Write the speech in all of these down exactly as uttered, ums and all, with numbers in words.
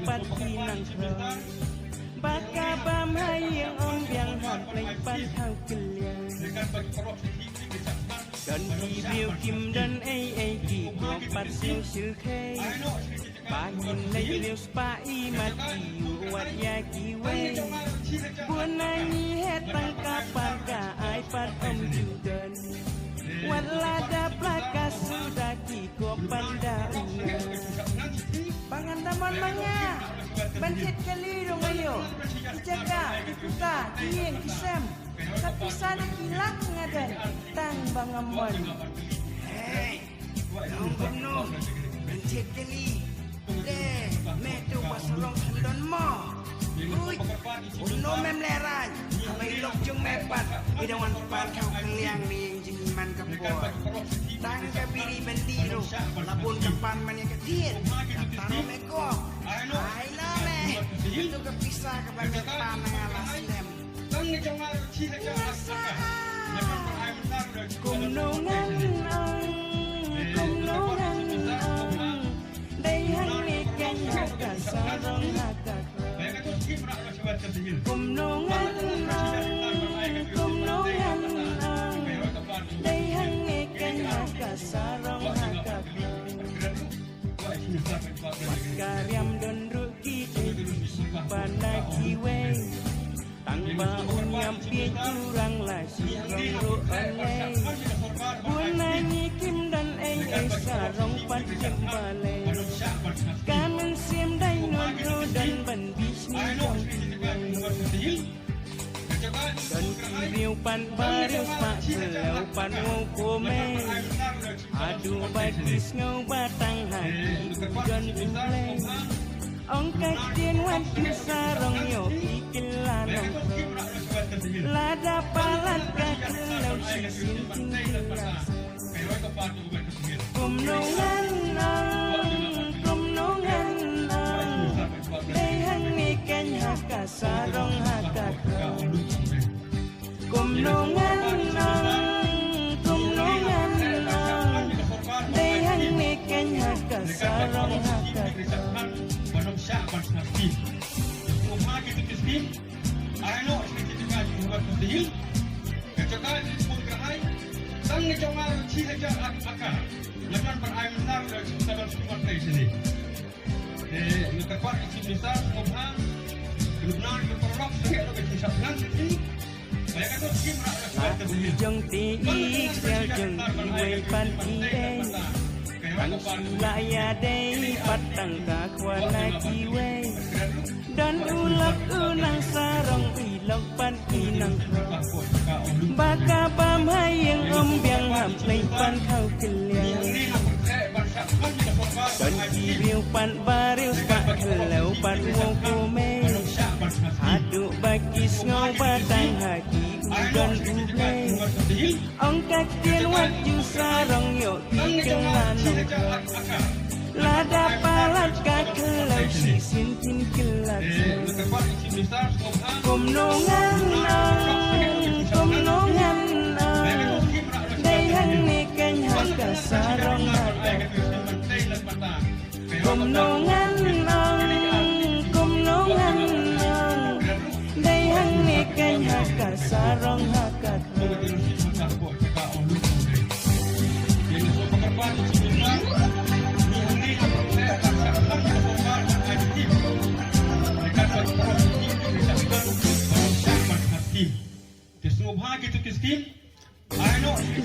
Pat ki nang khraw. Ba ka bam ha ïing ym biang hap leit pan thaw kylliang. Don ki briew kim don ei ei ki kwah pat sngewsih khei. Ba kin leit riewspah i mat ki u wad ïa kiwei. Bun na ngi heh tang ka pan ka ai pat ym ju don. Wat la da pla ka suda ki kwah pan da u ngan. Ba ngan da mon ma nga ban thied kali rung aïu. Ki jaka, ki kuta, ki ïing, ki sem. Ka pisa na ki lak nga don tang ba nga mon. Hei, long kumno ban thied kali. Te me tu ba sarong khlem don mo. Ui, kumno mem lehrain. Haba i lok jong me pat i dang wan pan thaw kylliang ri jingman ka por. Tang ka biri byndi ruh la bun ka pan man ïa ka thied. Kata ruh me kok. Ai la me. Itu ka pisa kaba me pan na nga la slem. Kumno ngan ong, kumno ngan ong. Dei hangne kein ha ka sarong ha ka khlaw. Kumno ngan ong, kumno ngan ong. Dei hangne kein ha ka sarong ha ka khlaw. Wat ka riam don ruh ki ei ki shu pan na kiwei. Tang ba u ñiam phi u rang la shu rong ruh ym lei. Bun na ngi kim don ei ei sarong pat kim balei. Ka mynsiem dai ngut ruh don ban bishni jong kiwei. Don ki briew pat ba riewspah khlaw pat wow kumne. Haduh ba ki sngew ba tang ha ki u don U Blei. Ong ka ktien wat ju sarong ïoh ki kylla nongkhrong. Lada palat ka khlaw shisien kin kylla. Kumno ngan ong, kumno ngan ong. Dei hangne kein ha ka sarong ha ka khlaw. Kumno ngan ong, kumno ngan ong. Dei hangne kein ha ka sarong ha ka khlaw. Tang ngi jong nga ruh shi hajar aka. Ngan ban ai mynsiem ïa ka shu ka ban shu ban trei shane. Eh, ngi kyrpad ïa ka Chief Minister sngewbha. Ki nongpynïaid ki paralok sngewbha ïa ka jingshah pynïaid. Ba ïa ka shu ki mra ïa ka shu ka jong te i ksiar jong iwei pat iei. Tang shu la ïadei pat tang ka khwan na kiwei. Don u lok u nang sarong, i lok pat i nang khraw. Ba ka bam ha ïing ym biang hap leit pan thaw kylliang. Don ki briew pat ba riewspah khlaw pat wow kumne. Haduh ba ki sngew ba tang ha ki u don U Blei. Ong ka ktien wat ju sarong ïoh ki kylla nongkhrong. Lada palat ka khlaw shisien kin kylla. Kumno ngan ong, kumno ngan ong. Dei hangne kein ha ka sarong ha ka. Kumno ngan ong, kumno ngan ong. Dei hangne kein ha ka sarong ha ka.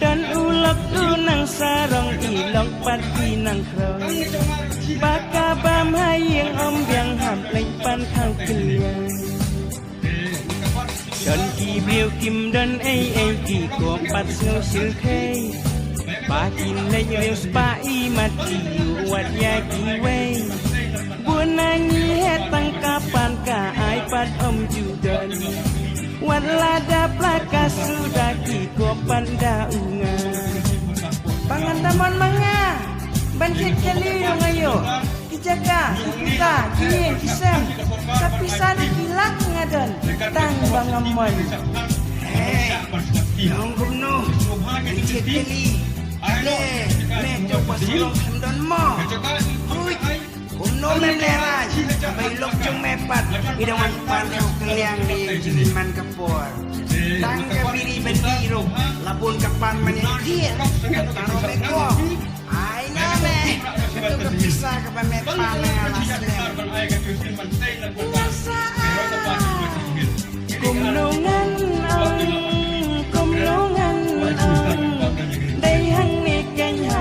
Don u lok u nang sarong, i lok pat i nang khraw. Ba ka bam ha ïing ym biang hap leit pan thaw kylliang. Don ki briew kim don ei ei ki kwah pat sngewsih khei. Ba kin leit riewspah i mat ki u wad ïa kiwei. Bun na ngi heh tang ka pan ka ai pat ym ju don. Wat la da pla ka suda ki kwah pat da u ngan. Ba ngan da mon ma nga ban thied kali ïa nga ïoh. Ki jaka, ki kuta, ki ïing, ki sem. Ka pisa na ki lak nga don tang ba nga mon. Hei, long kumno ban thied kali. Te me tu ba sarong khlem don mo. Ui, kumno Mem lehrain, haba i lok jong me pat i dang wan pan ïa u kylliang ne ïa u jingman ka por. Tang ka biri ban dih ruh la bun ka pan man ïa thied. Tang ruh me kwah. Ai na me. Ito ka pisa kaba me pan ïa la slem. Pisa. Kumno